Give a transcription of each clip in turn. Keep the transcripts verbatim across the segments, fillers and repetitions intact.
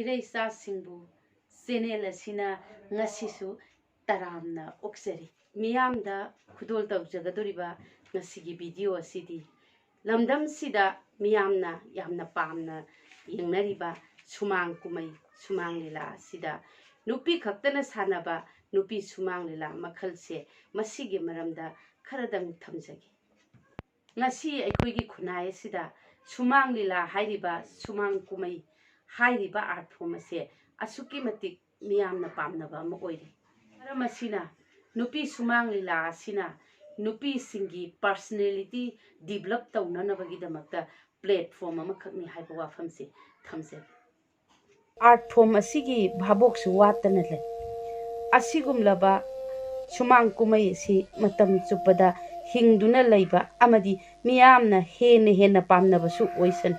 ꯏꯔꯩꯆꯥꯁꯤꯡꯕꯨ channel ꯑꯁꯤꯅ ꯉꯁꯤꯁꯨ ꯇꯔꯥꯝꯅ ꯑꯣꯛꯆꯔꯤ꯫ ꯃꯤꯌꯥꯝꯗ ꯈꯨꯗꯣꯜ ꯇꯧꯖꯒꯗꯧꯔꯤꯕ ꯉꯁꯤꯒꯤ ꯚꯤꯗꯤꯑꯣ ꯑꯁꯤꯗꯤ ꯂꯝꯗꯝꯁꯤꯗ ꯃꯤꯌꯥꯝꯅ ꯌꯥꯝꯅ ꯄꯥꯝꯅ ꯌꯦꯡꯅꯔꯤꯕ ꯁꯨꯃꯥꯡ ꯀꯨꯝꯍꯩ, ꯁꯨꯃꯥꯡ ꯂꯤꯂꯥ ꯑꯁꯤꯗ ꯅꯨꯄꯤ ꯈꯛꯇꯅ ꯁꯥꯟꯅꯕ ꯅꯨꯄꯤ ꯁꯨꯃꯥꯡ ꯂꯤꯂꯥ ꯃꯈꯜꯁꯦ, ꯃꯁꯤꯒꯤ ꯃꯔꯝꯗ ꯈꯔꯗꯪ ꯊꯝꯖꯒꯦ꯫ ꯉꯁꯤ ꯑꯩꯈꯣꯏꯒꯤ ꯈꯨꯟꯅꯥꯏ ꯑꯁꯤꯗ ꯁꯨꯃꯥꯡ ꯂꯤꯂꯥ ꯍꯥꯏꯔꯤꯕ ꯁꯨꯃꯥꯡ ꯀꯨꯝꯍꯩ ꯍꯥꯏꯔꯤꯕ art form ꯑꯁꯦ ꯑꯁꯨꯛꯀꯤ ꯃꯇꯤꯛ ꯃꯤꯌꯥꯝꯅ ꯄꯥꯝꯅꯕ ꯑꯃ ꯑꯣꯏꯔꯦ꯫ ꯃꯔꯝ ꯑꯁꯤꯅ ꯅꯨꯄꯤ ꯁꯨꯃꯥꯡ ꯂꯤꯂꯥ ꯑꯁꯤꯅ ꯅꯨꯄꯤꯁꯤꯡꯒꯤ personality develop ꯇꯧꯅꯅꯕꯒꯤꯗꯃꯛꯇ platform ꯑꯃꯈꯛꯅꯤ ꯍꯥꯏꯕ ꯋꯥꯐꯝꯁꯤ ꯊꯝꯖꯒꯦ꯫ Art form ꯑꯁꯤꯒꯤ ꯚꯥꯕꯣꯛꯁꯨ ꯋꯥꯠꯇꯅ ꯂꯩ꯫ ꯑꯁꯤꯒꯨꯝꯂꯕ ꯁꯨꯃꯥꯡ ꯀꯨꯝꯍꯩ ꯑꯁꯤ ꯃꯇꯝ ꯆꯨꯞꯄꯗ ꯍꯤꯡꯗꯨꯅ ꯂꯩꯕ ꯑꯃꯗꯤ ꯃꯤꯌꯥꯝꯅ ꯍꯦꯟꯅ ꯍꯦꯟꯅ ꯄꯥꯝꯅꯕꯁꯨ ꯑꯣꯏꯁꯅꯨ꯫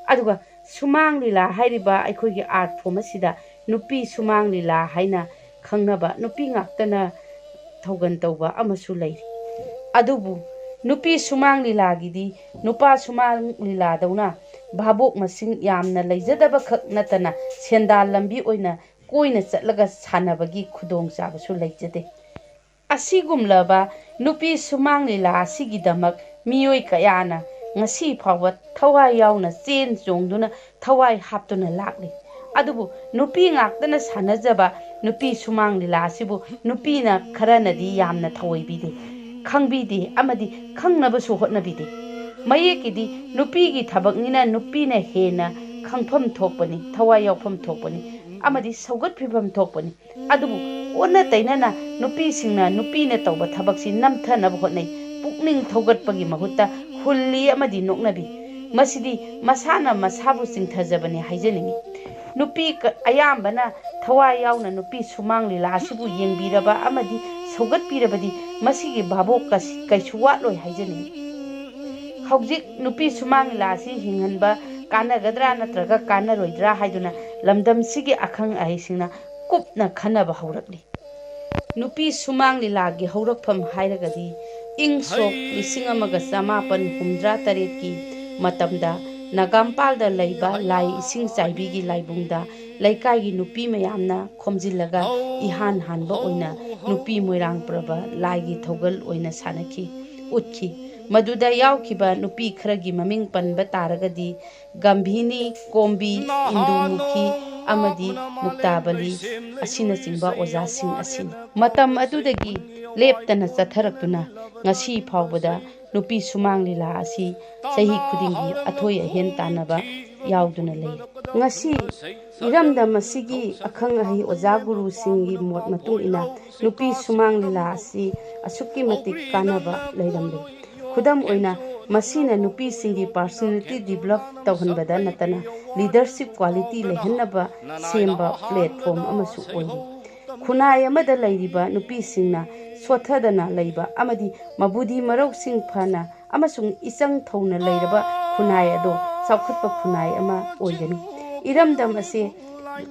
ꯑꯗꯨꯒ ꯁꯨꯃꯥꯡ ꯂꯤꯂꯥ ꯍꯥꯏꯔꯤꯕ ꯑꯩꯈꯣꯏꯒꯤ art form ꯑꯁꯤꯗ ꯅꯨꯄꯤ ꯁꯨꯃꯥꯡ ꯂꯤꯂꯥ ꯍꯥꯏꯅ ꯈꯪꯅꯕ ꯅꯨꯄꯤ ꯉꯥꯛꯇꯅ ꯊꯧꯒꯜ ꯇꯧꯕ ꯑꯃꯁꯨ ꯂꯩꯔꯤ꯫ ꯑꯗꯨꯕꯨ ꯅꯨꯄꯤ ꯁꯨꯃꯥꯡ ꯂꯤꯂꯥꯒꯤꯗꯤ ꯅꯨꯄꯥ ꯁꯨꯃꯥꯡ ꯂꯤꯂꯥꯗꯧꯅ ꯚꯥꯕꯣꯛ ꯃꯁꯤꯡ ꯌꯥꯝꯅ ꯂꯩꯖꯗꯕ ꯈꯛ ꯅꯠꯇꯅ ꯁꯦꯟꯗꯥꯟ ꯂꯝꯕꯤ ꯑꯣꯏꯅ ꯀꯣꯏꯅ ꯆꯠꯂꯒ ꯁꯥꯟꯅꯕꯒꯤ ꯈꯨꯗꯣꯡꯆꯥꯕꯁꯨ ꯂꯩꯖꯗꯦ꯫ ꯑꯁꯤꯒꯨꯝꯂꯕ ꯅꯨꯄꯤ ꯁꯨꯃꯥꯡ ꯂꯤꯂꯥ ꯑꯁꯤꯒꯤꯗꯃꯛ ꯃꯤꯑꯣꯏ ꯀꯌꯥꯅ ꯉꯁꯤ ꯐꯥꯎꯕ ꯊꯋꯥꯏ ꯌꯥꯎꯅ ꯆꯦꯟ ꯆꯣꯡꯗꯨꯅ ꯊꯋꯥꯏ ꯍꯥꯞꯇꯨꯅ ꯂꯥꯛꯂꯤ꯫ ꯑꯗꯨꯕꯨ ꯅꯨꯄꯤ ꯉꯥꯛꯇꯅ ꯁꯥꯟꯅꯖꯕ ꯅꯨꯄꯤ ꯁꯨꯃꯥꯡ ꯂꯤꯂꯥ ꯑꯁꯤꯕꯨ ꯅꯨꯄꯤꯅ ꯈꯔꯅꯗꯤ ꯌꯥꯝꯅ ꯊꯑꯣꯏꯕꯤꯗꯦ, ꯈꯪꯕꯤꯗꯦ ꯑꯃꯗꯤ ꯈꯪꯅꯕꯁꯨ ꯍꯣꯠꯅꯕꯤꯗꯦ꯫ ꯃꯌꯦꯛꯀꯤꯗꯤ ꯅꯨꯄꯤꯒꯤ ꯊꯕꯛꯅꯤꯅ ꯅꯨꯄꯤꯅ ꯍꯦꯟꯅ ꯈꯪꯐꯝ ꯊꯣꯛꯄꯅꯤ, ꯊꯋꯥꯏ ꯌꯥꯎꯐꯝ ꯊꯣꯛꯄꯅꯤ ꯑꯃꯗꯤ ꯁꯧꯒꯠꯄꯤꯐꯝ ꯊꯣꯛꯄꯅꯤ꯫ ꯑꯗꯨꯕꯨ ꯑꯣꯟꯅ ꯇꯩꯅꯅ ꯅꯨꯄꯤꯁꯤꯡꯅ ꯅꯨꯄꯤꯅ ꯇꯧꯕ ꯊꯕꯛꯁꯤ ꯅꯝꯊꯅꯕ ꯍꯣꯠꯅꯩ꯫ ꯄꯨꯛꯅꯤꯡ ꯊꯧꯒꯠꯄꯒꯤ ꯃꯍꯨꯠꯇ ꯍꯨꯜꯂꯤ ꯑꯃꯗꯤ ꯅꯣꯛꯅꯕꯤ꯫ ꯃꯁꯤꯗꯤ ꯃꯁꯥꯅ ꯃꯁꯥꯕꯨ ꯆꯤꯡꯊꯖꯕꯅꯤ ꯍꯥꯏꯖꯅꯤꯡꯏ꯫ ꯅꯨꯄꯤ ꯀ-, ꯑꯌꯥꯝꯕꯅ ꯊꯋꯥꯏ ꯌꯥꯎꯅ ꯅꯨꯄꯤ ꯁꯨꯃꯥꯡ ꯂꯤꯂꯥ ꯑꯁꯤꯕꯨ ꯌꯦꯡꯕꯤꯔꯕ ꯑꯃꯗꯤ ꯁꯧꯒꯠꯄꯤꯔꯕꯗꯤ ꯃꯁꯤꯒꯤ ꯚꯥꯕꯣꯛ ꯀꯁꯤ-, ꯀꯩꯁꯨ ꯋꯥꯠꯂꯣꯏ ꯍꯥꯏꯖꯅꯤꯡꯏ꯫ ꯍꯧꯖꯤꯛ ꯅꯨꯄꯤ ꯁꯨꯃꯥꯡ ꯂꯤꯂꯥ ꯑꯁꯤ ꯍꯤꯡꯍꯟꯕ ꯀꯥꯟꯅꯒꯗ꯭ꯔꯥ ꯅꯠꯇ꯭ꯔꯒ ꯀꯥꯟꯅꯔꯣꯏꯗ꯭ꯔꯥ ꯍꯥꯏꯗꯨꯅ ꯂꯝꯗꯝꯁꯤꯒꯤ ꯑꯈꯪ ꯑꯍꯩꯁꯤꯡꯅ ꯀꯨꯞꯅ ꯈꯟꯅꯕ ꯍꯧꯔꯛꯂꯤ꯫ ꯅꯨꯄꯤ ꯁꯨꯃꯥꯡ ꯂꯤꯂꯥꯒꯤ ꯍꯧꯔꯛꯐꯝ ꯍꯥꯏꯔꯒꯗꯤ ꯏꯪ ꯁꯣꯛ ꯂꯤꯁꯤꯡ ꯑꯃꯒ ꯆꯃꯥꯄꯟ ꯍꯨꯝꯗ꯭ꯔꯥ ꯇꯔꯦꯠꯀꯤ ꯃꯇꯝꯗ ꯅꯥꯒꯥꯝꯄꯥꯜꯗ ꯂꯩꯕ ꯂꯥꯏ ꯏꯁꯤꯡ ꯆꯥꯏꯕꯤꯒꯤ ꯂꯥꯏꯕꯨꯡꯗ ꯂꯩꯀꯥꯏꯒꯤ ꯅꯨꯄꯤ ꯃꯌꯥꯝꯅ ꯈꯣꯝꯖꯤꯜꯂꯒ ꯏꯍꯥꯟ ꯍꯥꯟꯕ ꯑꯣꯏꯅ ꯅꯨꯄꯤ ꯃꯣꯏꯔꯥꯡ ꯄ꯭ꯔꯕ ꯂꯥꯏꯒꯤ ꯊꯧꯒꯜ ꯑꯣꯏꯅ ꯁꯥꯟꯅꯈꯤ, ꯎꯠꯈꯤ꯫ ꯃꯗꯨꯗ ꯌꯥꯎꯈꯤꯕ ꯅꯨꯄꯤ ꯈꯔꯒꯤ ꯃꯃꯤꯡ ꯄꯟꯕ ꯇꯥꯔꯒꯗꯤ ꯒꯝꯚꯤꯅꯤ, ꯀꯣꯝꯕꯤ, ꯏꯟꯗꯨꯃꯨꯈꯤ ꯑꯃꯗꯤ ꯃꯨꯛꯇꯥꯕꯂꯤ ꯑꯁꯤꯅꯆꯤꯡꯕ ꯑꯣꯖꯥꯁꯤꯡ ꯑꯁꯤꯅꯤ꯫ ꯃꯇꯝ ꯑꯗꯨꯗꯒꯤ ꯂꯦꯞꯇꯅ ꯆꯠꯊꯔꯛꯇꯨꯅ ꯉꯁꯤ ꯐꯥꯎꯕꯗ ꯅꯨꯄꯤ ꯁꯨꯃꯥꯡ ꯂꯤꯂꯥ ꯑꯁꯤ ꯆꯍꯤ ꯈꯨꯗꯤꯡꯒꯤ ꯑꯊꯣꯏ ꯑꯍꯦꯟ ꯇꯥꯟꯅꯕ ꯌꯥꯎꯗꯨꯅ ꯂꯩꯔꯤ꯫ ꯉꯁꯤ ꯏꯔꯝꯗꯝ ꯑꯁꯤꯒꯤ ꯑꯈꯪ ꯑꯍꯩ ꯑꯣꯖꯥ ꯒꯨꯔꯨꯁꯤꯡꯒꯤ ꯃꯣꯠ ꯃꯇꯨꯡ ꯏꯟꯅ ꯅꯨꯄꯤ ꯁꯨꯃꯥꯡ ꯂꯤꯂꯥ ꯑꯁꯤ ꯑꯁꯨꯛꯀꯤ ꯃꯇꯤꯛ ꯀꯥꯟꯅꯕ ꯂꯩꯔꯝꯂꯦ꯫ ꯈꯨꯗꯝ ꯑꯣꯏꯅ, ꯃꯁꯤꯅ ꯅꯨꯄꯤꯁꯤꯡꯒꯤ personality develop ꯇꯧꯍꯟꯕꯗ ꯅꯠꯇꯅ leadership quality ꯂꯩꯍꯟꯅꯕ ꯁꯦꯝꯕ platform ꯑꯃꯁꯨ ꯑꯣꯏꯔꯤ꯫ ꯈꯨꯟꯅꯥꯏ ꯑꯃꯗ ꯂꯩꯔꯤꯕ ꯅꯨꯄꯤꯁꯤꯡꯅ ꯁꯣꯠꯊꯗꯅ ꯂꯩꯕ ꯑꯃꯗꯤ ꯃꯕꯨꯗꯤ ꯃꯔꯧꯁꯤꯡ ꯐꯅ ꯑꯃꯁꯨꯡ ꯏꯆꯪ ꯊꯧꯅ ꯂꯩꯔꯕ ꯈꯨꯟꯅꯥꯏ ꯑꯗꯣ ꯆꯥꯎꯈꯠꯄ ꯈꯨꯟꯅꯥꯏ ꯑꯃ ꯑꯣꯏꯒꯅꯤ꯫ ꯏꯔꯝꯗꯝ ꯑꯁꯤ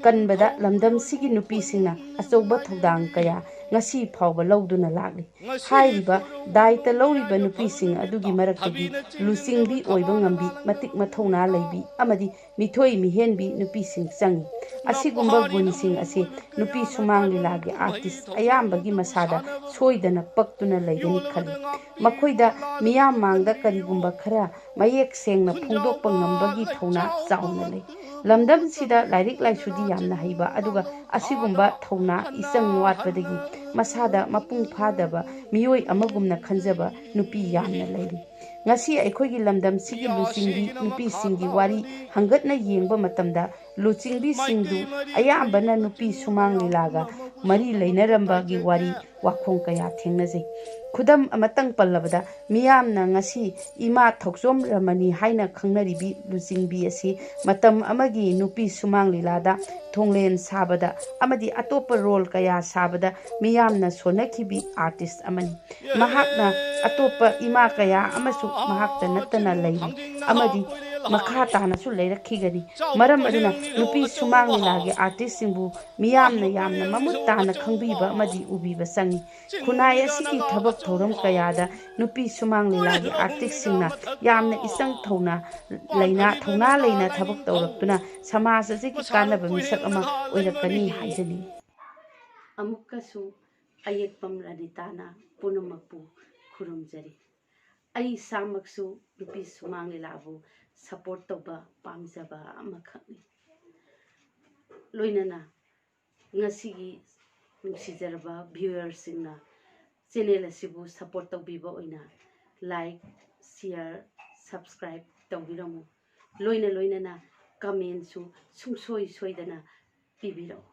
ꯀꯟꯕꯗ ꯂꯝꯗꯝꯁꯤꯒꯤ ꯅꯨꯄꯤꯁꯤꯡꯅ ꯑꯆꯧꯕ ꯊꯧꯗꯥꯡ ꯀꯌꯥ ꯉꯁꯤ ꯐꯥꯎꯕ ꯂꯧꯗꯨꯅ ꯂꯥꯛꯂꯤ꯫ ꯍꯥꯏꯔꯤꯕ ꯗꯥꯏꯇ ꯂꯧꯔꯤꯕ ꯅꯨꯄꯤꯁꯤꯡ ꯑꯗꯨꯒꯤ ꯃꯔꯛꯇꯒꯤ ꯂꯨꯆꯤꯡꯕꯤ ꯑꯣꯏꯕ ꯉꯝꯕꯤ, ꯃꯇꯤꯛ ꯃꯊꯧꯅꯥ ꯂꯩꯕꯤ ꯑꯃꯗꯤ ꯃꯤꯊꯣꯏ ꯃꯤꯍꯦꯟꯕꯤ ꯅꯨꯄꯤꯁꯤꯡ ꯆꯪꯏ꯫ ꯑꯁꯤꯒꯨꯝꯕ ꯒꯨꯟꯁꯤꯡ ꯑꯁꯤ ꯅꯨꯄꯤ ꯁꯨꯃꯥꯡ ꯂꯤꯂꯥꯒꯤ artist ꯑꯌꯥꯝꯕꯒꯤ ꯃꯁꯥꯗ ꯁꯣꯏꯗꯅ ꯄꯛꯇꯨꯅ ꯂꯩꯒꯅꯤ ꯈꯜꯂꯤ꯫ ꯃꯈꯣꯏꯗ ꯃꯤꯌꯥꯝ ꯃꯥꯡꯗ ꯀꯔꯤꯒꯨꯝꯕ ꯈꯔ ꯃꯌꯦꯛ ꯁꯦꯡꯅ ꯐꯣꯡꯗꯣꯛꯄ ꯉꯝꯕꯒꯤ ꯊꯧꯅꯥ ꯆꯥꯎꯅ ꯂꯩ꯫ ꯂꯝꯗꯝꯁꯤꯗ ꯂꯥꯏꯔꯤꯛ ꯂꯥꯏꯁꯨꯗꯤ ꯌꯥꯝꯅ ꯍꯩꯕ, ꯑꯗꯨꯒ ꯑꯁꯤꯒꯨꯝꯕ ꯊꯧꯅꯥ ꯏꯆꯪ ꯋꯥꯠꯄꯗꯒꯤ ꯃꯁꯥꯗ ꯃꯄꯨꯡ ꯐꯥꯗꯕ ꯃꯤꯑꯣꯏ ꯑꯃꯒꯨꯝꯅ ꯈꯟꯖꯕ ꯅꯨꯄꯤ ꯌꯥꯝꯅ ꯂꯩꯔꯤ꯫ ꯉꯁꯤ ꯑꯩꯈꯣꯏꯒꯤ ꯂꯝꯗꯝꯁꯤꯒꯤ ꯂꯨꯆꯤꯡꯕꯤ ꯅꯨꯄꯤꯁꯤꯡꯒꯤ ꯋꯥꯔꯤ ꯍꯪꯒꯠꯅ ꯌꯦꯡꯕ ꯃꯇꯝꯗ, ꯂꯨꯆꯤꯡꯕꯤꯁꯤꯡꯗꯨ ꯑꯌꯥꯝꯕꯅ ꯅꯨꯄꯤ ꯁꯨꯃꯥꯡ ꯂꯤꯂꯥꯒ ꯃꯔꯤ ꯂꯩꯅꯔꯝꯕꯒꯤ ꯋꯥꯔꯤ ꯋꯥꯈꯣꯡ ꯀꯌꯥ ꯊꯦꯡꯅꯖꯩ꯫ ꯈꯨꯗꯝ ꯑꯃꯇꯪ ꯄꯜꯂꯕꯗ, ꯃꯤꯌꯥꯝꯅ ꯉꯁꯤ ꯏꯃꯥ ꯊꯧꯆꯣꯝ ꯔꯃꯅꯤ ꯍꯥꯏꯅ ꯈꯪꯅꯔꯤꯕꯤ ꯂꯨꯆꯤꯡꯕꯤ ꯑꯁꯤ ꯃꯇꯝ ꯑꯃꯒꯤ ꯅꯨꯄꯤ ꯁꯨꯃꯥꯡ ꯂꯤꯂꯥꯗ ꯊꯣꯡꯂꯦꯟ ꯁꯥꯕꯗ ꯑꯃꯗꯤ ꯑꯇꯣꯞꯄ role ꯀꯌꯥ ꯁꯥꯕꯗ ꯃꯤꯌꯥꯝꯅ ꯁꯣꯟꯅꯈꯤꯕꯤ artist ꯑꯃꯅꯤ꯫ ꯃꯍꯥꯛꯅ ꯑꯇꯣꯞꯄ ꯏꯃꯥ ꯀꯌꯥ ꯑꯃꯁꯨ ꯃꯍꯥꯛꯇ ꯅꯠꯇꯅ ꯂꯩꯔꯤ ꯑꯃꯗꯤ ꯃꯈꯥ ꯇꯥꯅꯁꯨ ꯂꯩꯔꯛꯈꯤꯒꯅꯤ꯫ ꯃꯔꯝ ꯑꯗꯨꯅ ꯅꯨꯄꯤ ꯁꯨꯃꯥꯡ ꯂꯤꯂꯥꯒꯤ ꯑꯥꯔꯇꯤꯁꯁꯤꯡꯕꯨ ꯃꯤꯌꯥꯝꯅ ꯌꯥꯝꯅ ꯃꯃꯨꯠ ꯇꯥꯅ ꯈꯪꯕꯤꯕ ꯑꯃꯗꯤ ꯎꯕꯤꯕ ꯆꯪꯏ꯫ ꯈꯨꯟꯅꯥꯏ ꯑꯁꯤꯒꯤ ꯊꯕꯛ ꯊꯧꯔꯝ ꯀꯌꯥꯗ ꯅꯨꯄꯤ ꯁꯨꯃꯥꯡ ꯂꯤꯂꯥꯒꯤ ꯑꯥꯔꯇꯤꯁꯁꯤꯡꯅ ꯌꯥꯝꯅ ꯏꯆꯪ ꯊꯧꯅ ꯂꯩꯅ, ꯊꯧꯅꯥ ꯂꯩꯅ ꯊꯕꯛ ꯇꯧꯔꯛꯇꯨꯅ ꯁꯃꯥꯖ ꯑꯁꯤꯒꯤ ꯀꯥꯟꯅꯕ ꯃꯤꯁꯛ ꯑꯃ ꯑꯣꯏꯔꯛꯀꯅꯤ ꯍꯥꯏꯖꯅꯤꯡꯏ꯫ ꯑꯃꯨꯛꯀꯁꯨ ꯑꯌꯦꯛꯄꯝ ꯔꯅꯤꯇꯥꯅ ꯄꯨꯝꯅꯃꯛꯄꯨ ꯈꯨꯔꯨꯝꯖꯔꯤ꯫ ꯑꯩ ꯏꯁꯥꯃꯛꯁꯨ ꯅꯨꯄꯤ ꯁꯨꯃꯥꯡ ꯂꯤꯂꯥꯕꯨ ꯁꯄꯣꯔꯠ ꯇꯧꯕ ꯄꯥꯝꯖꯕ ꯑꯃꯈꯛꯅꯤ꯫ ꯂꯣꯏꯅꯅ ꯉꯁꯤꯒꯤ ꯅꯨꯡꯁꯤꯖꯔꯕ ꯚ꯭ꯌꯨꯋꯔꯁꯤꯡꯅ ꯆꯦꯅꯦꯜ ꯑꯁꯤꯕꯨ ꯁꯄꯣꯔꯠ ꯇꯧꯕꯤꯕ ꯑꯣꯏꯅ ꯂꯥꯏꯛ, ꯁꯤꯌꯔ, ꯁꯕꯁꯀ꯭ꯔꯥꯏꯕ ꯇꯧꯕꯤꯔꯝꯃꯨ꯫ ꯂꯣꯏꯅ ꯂꯣꯏꯅꯅ ꯀꯃꯦꯟꯁꯨ ꯁꯨꯡꯁꯣꯏ ꯁꯣꯏꯗꯅ ꯄꯤꯕꯤꯔꯛꯎ꯫